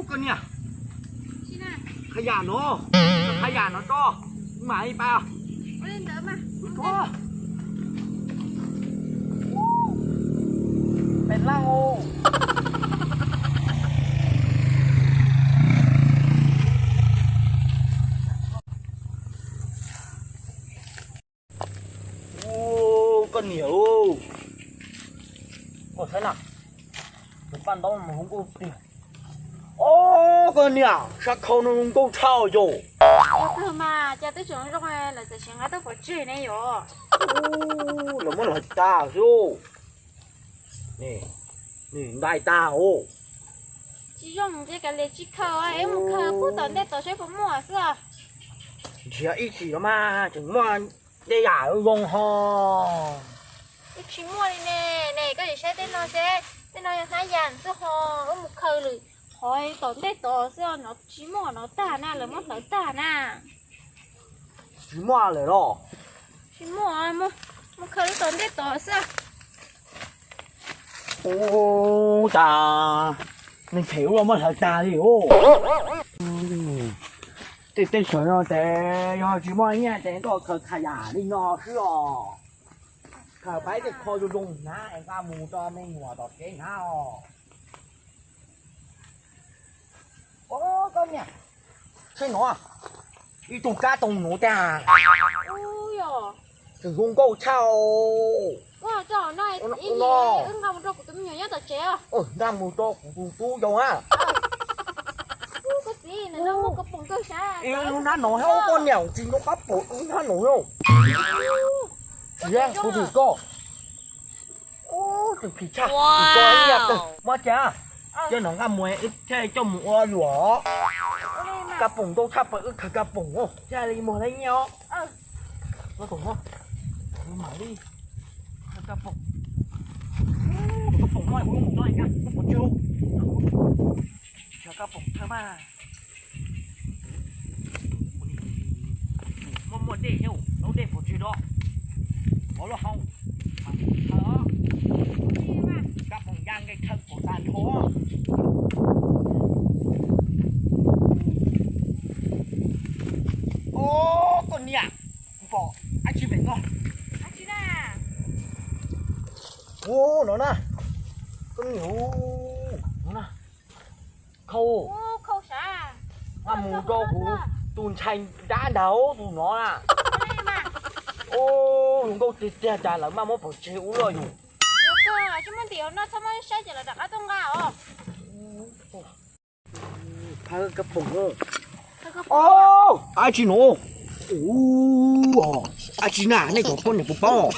Koj niam, qhov yam no, qhov yam no tso, mam li pais. Pem laj. Koj niam, koj saib na, tus paj ntaub no zoo nkauj tiag. Os, koj niam, sab khau no zoo nkauj tshaj yom. Yog kawg mas, cas twb tseem zoo, lawv txawm tsis nqa tuaj pov tseg ne yom. Lawv muab lawv tas xwb. Nws ntais tag os. Tsis zoo ces kav liam tsis khaws, es mus khaws pub tom ntej tod saib puas muaj xwb. Nrhiav ib chim los mas tseem muaj tej yam zoo ho. Wb tsis muaj li ne, ne koj sim saib tej no seb, tej no yog hnab yas xwb ho, wb mus khaws lwm qhov tom ntej tod xwb, no tsis muaj no tag na, lawv muab hlawv tag na. Tsis muaj lawm los? Tsis muaj, mus khaws lub tom ntej tod xwb. Ub, cas neeg phem ua muab hlawv tag li os. Tej teb chaws no ces yog tsis muaj nyiaj ces tuaj khaws kha yam li no xwb os. Khaws pab tej qho zoo zoo hnav es nqa mus rau me nyuam tom tsev hnav os. Os, koj niam, saib no, ib tug kab toom nuav tag. Tseem zoo nkauj tshaj. Nqa mus rau kuv tus me nyuam nyob tom tsev. Nqa mus rau kuv tus tub yau na. Lub hnab no, koj niam, tsis nqa kab pum lub hnab no. Tsis, kuv tus koj. Ub, tseem phim tshaj, tsis tso ib yam kawg. Muab cas, cia no nqa mus wb thiaj coj mus ua luam. Kab poom ntau tshaj, pab wb khaws kab poom thiaj li muag tau nyiaj os. Mam li khaws kab poom. Kab poom no kuv yuav mus no, kab poom tseg, kab poom thawj mas. Muaj muaj dej thiab, laub dej pov tseg rau, pov lub hau. Kab poom ya nqe thawj pom tas nrho. Os, koj niam, kuv pom dab tsi pem no. Ua no na, koj niam, no na, khau. Nqa mus rau kuv tus ntxhais dab ntag tus no na. Ub, zoo nkauj tiag tiag, cas lawv maj muab pov tseg ub luaj yus. Dab tsi no? Ub, dab tsi na, nej cov poj niam puas paub?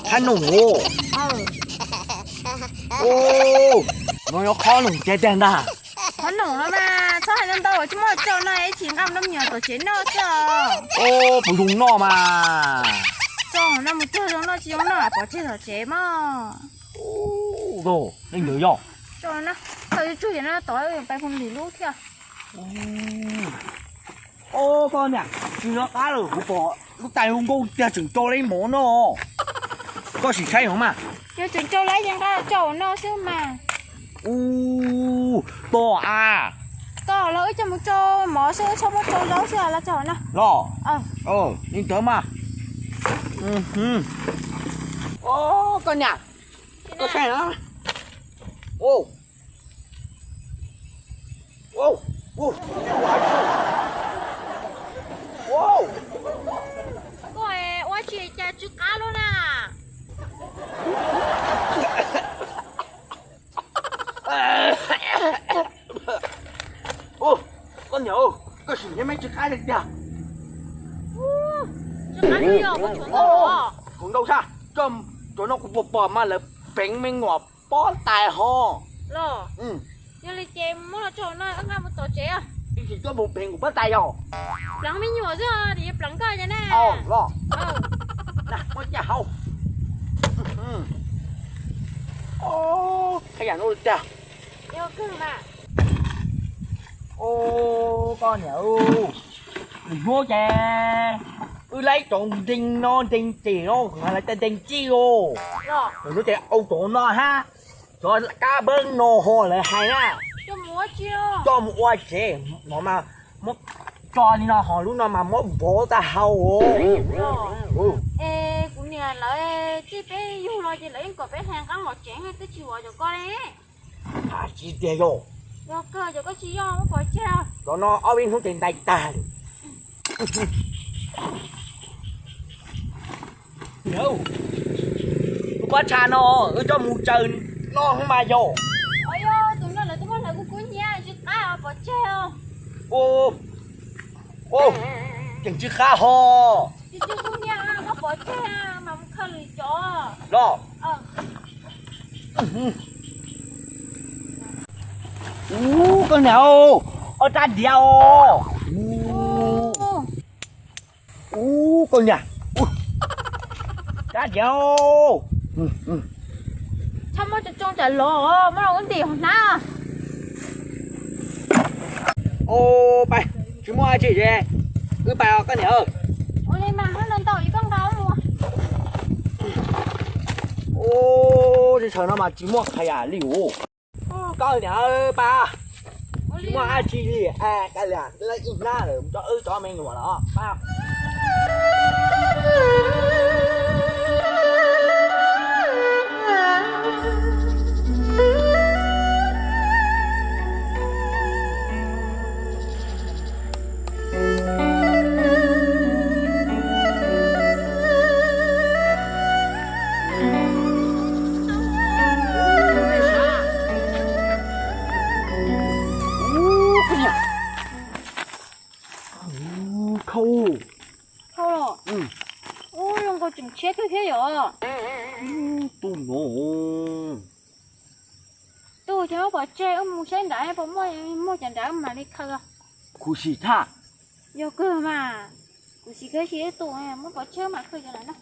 Qhab noom os. Ub, no yog qhab noom tiag tiag ntag. Qhab noom no mas txhob hais ntau ntau, tsis muaj tsau no ib chim nqa mus rau me nyuam tom tsev noj xwb os. Ub, puas zoo noj mas? Tsau no mus cuag zoo noj tsis zoo noj pov tseg tom tsev mog. Ub, leej ntawd yog. Tsau no, thaum yuav tsug ces no tod pais hu lim lub thiab. Os, koj niam, tsis nco qab lawm, kuv pom lub tais zoo nkauj tiag, tseem tsau li mov no. Koj sim saib no mas. Yog tseem tsau li ces nqa tsau no xwb mas. Ub, tos a. Tos los wb coj mus tsau mov xwb, txhob muab tsau zaub xwb los tsau no. Los? Li ntawd mas. Os, koj niam, koj saib no. Koj ua tsis cas tsw qab lub na. Koj niam, koj sim nrhiav me tsw qab tiag tiag. Tsw qab, tshuav ntau tshaj, cov no kuv pom pom mas lawv peev me nyuam pob tais ho. Los, yog li ces muab los tso no nqa mus tom tsev. Ib tsis tuaj mus peev kuv pob tais yog pleev me nyuam xwb, yuav pleev koj na. Los, muab caj hauv. Qhab yam no tiag. Koj niam, lwm hnub ces wb laib cov ntees no ntees cem no, lawv cov ntees txij os. Lwm hnub ces au cov no hab. Cov kab npawb no ho lawv hais na, coj mus ua tsev no mas muab tso li no ho lub no mas muab vov tag hau. Es kuv niam lawv txij peb yug los ces lawv yeej kom peb hais qab vov tsev twb tsis vov cov ko li. Tsis tiag yog, yog kawg cov ko tsis yog muab pov tseg. Cov no ob peb hnub ces ntais tag li. Tus pob tsha no wb coj mus tsaws noj hnub mas yog. Yog tus no lawv twb muab hlawv kuj kub hnyiab tsis qab pov tseg. Tseem tsis qab ho. Los. Ub, koj niam, ob rab diav os. Ub, koj niam, rab diav os. Txhob muab tsoo tsoo tsam lov, muab los wb ntim hauv hnab. Pais, tsis muaj dab tsi ces wb pais os koj niam. Ua li mas muab ntau ntau ib koj nqa mus. Ub, teb chaws no mas tsis muaj qhov yam li os. Koj niam, pais, tsis muaj dab tsi li, kav liam, ib hnab lawm coj wb cov me nyuam los pais. Khau, khau los. Ub, zoo nkaus tseem tshiab kawg thiab yom. Tus no, tus ces muab pov tseg, wb mus saib nrad puas muaj, muaj cov nrad mam li khaws. Khuv xim thaj. Yog kawg mas, khuv xim kawg, tsis ib tus, muab pov tseg mam khaws cov lawm na.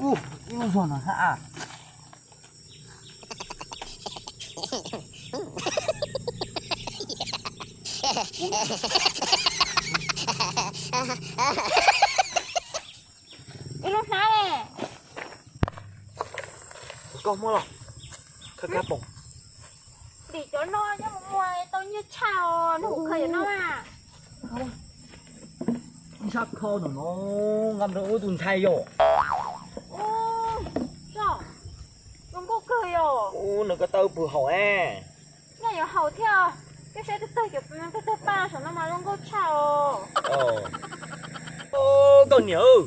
Ub, ib lub zog no hab. Ib lub hnab ne. Koj muab los khaws kab poom. Tim cov no nyob mus muag tau nyiaj tshaj os, nws mus khaws cov no mas. Ib sab kho no no, nqa mus rau ub tus ntxhais yom. Zoo nkauj kawg yom. Ub, nws ko taw pw haum es. Nyaj yuav haus thiab, koj saib tawg tawg cov tawg tawg paj saum no mas zoo nkauj tshaj os. Koj niam,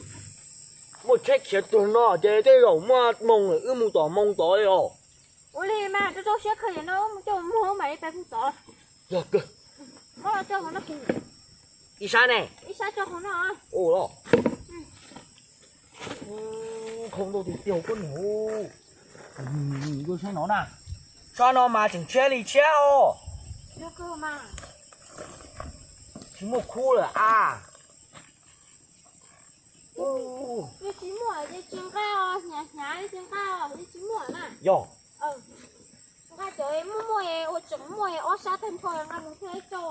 muaj tsheb khiav tuag no ces tej zaum muaj moo lawm, wb mus tom moo tod li os. Ua li mas rau rau siab khaws cov no coj mus muag mam li pais mus tod. Yog kawg. Ib sab ne. Ib sab tso hauv no. Khau ntau tiag tiag koj niam. Koj saib no na, sab no mas tseem tshiab li tshiab os. Tsis muaj khub lawm a. Tsis muaj ces tsis nqa os, hnyav hnyav tsis nqa os, tsis muaj na. Yog. Nqa cov muaj muaj ua tseem muaj ob sab tag nrho nqa mus thiaj tau.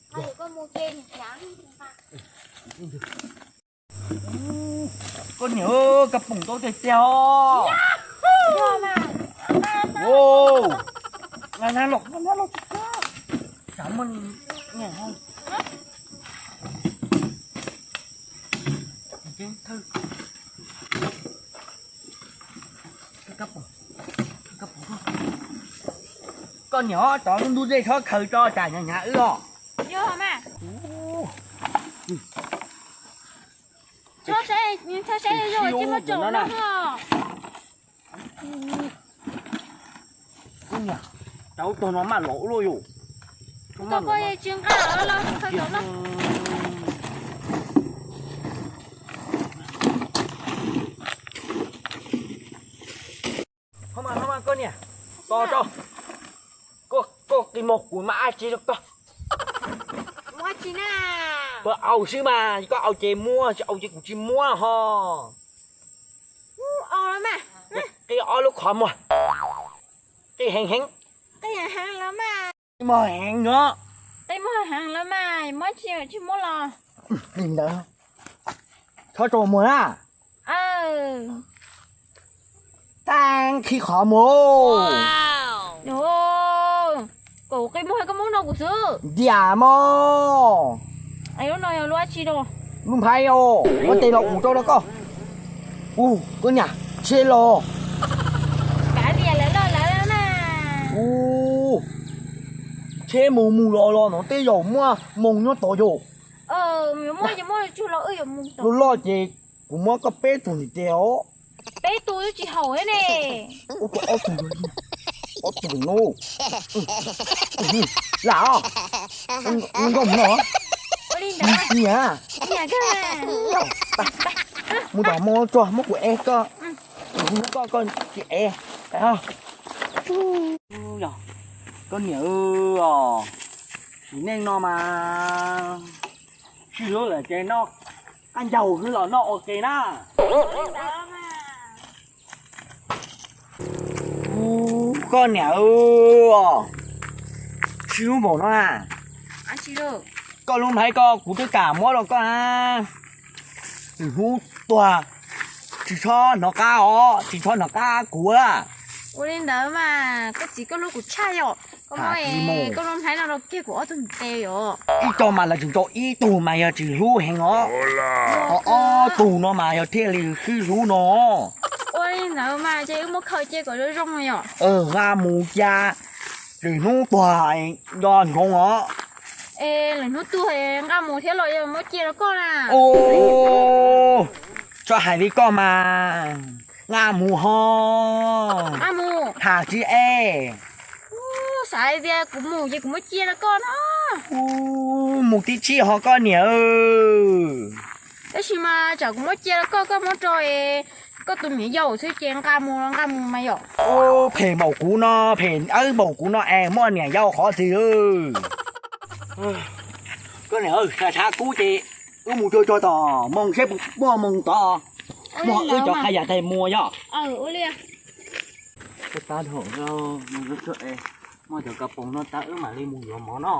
Nqa yuav koj mus ces hnyav hnyav tsis nqa. Koj niam, kab poom ntau tiag tiag os. Nqa na los, nqa na los tsis tau. Tsam muaj niam. Koj niam, cov lub ntub dej txhob khaws tso tsam hnyav hnyav wb os. Txhob saib, txhob saib zoo tsis muaj tsaum no. Cov tog no maj lom luaj yus. Tsis nqa los khaws tau no. Ho mas, ho mas koj niam, tos tso. Koj qi mog kuv mam ab tsi rau koj. Muab tsi na. Koj au xwb mas, koj au ces muab, tsis au ces kuv tsis muab ho. Qi ob lub qhov muag. Qi heev heev. Qi heev heev los mas. Qi mog heev no. Qi mog heev los mas, muab tsi tsis muab los. Li ntawd. Txhob tso muag na. Tab nqhis qhov mus. Kaum qe muag koj muab no kuv xwb. Ntiam mog. Lub no yog lub dab tsi no? Lub nphaib os, muab tes los ua rau koj. Ua koj niam, tsheb los. Kav liam lawv lawm na. Ua tsheb mus mus los los no tej zaum muaj moos nyob tod yom. Loj loj ces kuv muab koj peb tug ntim tes os. Peb tug twb tsis haum thiab ne. Ua tau ob tug, ob tug no. Lam os, nkauj mus no. Nyiam, mus tom mus tso muab kuv ev koj, kuv hlub koj koj tsis ev. Koj niam os, sim neej no mas sib hlub lawm ces noj qab ncaug xwb los noj ua ke na. Koj niam, sib hlub npaum no na. Koj lub nphaib ko kuv twb kam muab rau koj na. Hnub tuag tsis txhob hnov qab os, tsis txhob hnov qab kuv. Ua li ntawd mas koj txiv koj hlub kuv tshaj yom. Koj muab koj lub nphaib no rau kiag kuv ob tug ntim tes yom. Ib co mas lawv tseem rau ib tug mas yog tsis hlub heev os. Ho ob tug no mas yog thiaj li sib hlub no. Ua li ntawd mas ces wb muab khaws cia kom zoo zoo yom. Nqa mus cia, lwm hnub tuag nco ntsoov os. Es lwm hnub tuag nqa mus thiab los yog muab cia rau koj na? Txhob hais li koj mas, nqa mus ho. Nqa mus. Tham tsis es. Xav hais tias kuv mus ces kuv muab cia rau koj no. Mus tib txhij ho koj niam. Tab sis mas tsam kuv muab cia rau koj, koj muab rau es koj tus niam yau xwb ces nqa mus los nqa mus mas yom. Phem npaum kuv no, phem awb npaum kuv no es muaj niam yau qhov twg. Koj niam, tshav tshav kub ces wb mus cuag cuag tom moos seb puas muaj moos tod, muaj wb cov qhab yam tais muag yom. Tab, muaj cov ka poos no tab wb mam li mus yuav mov no.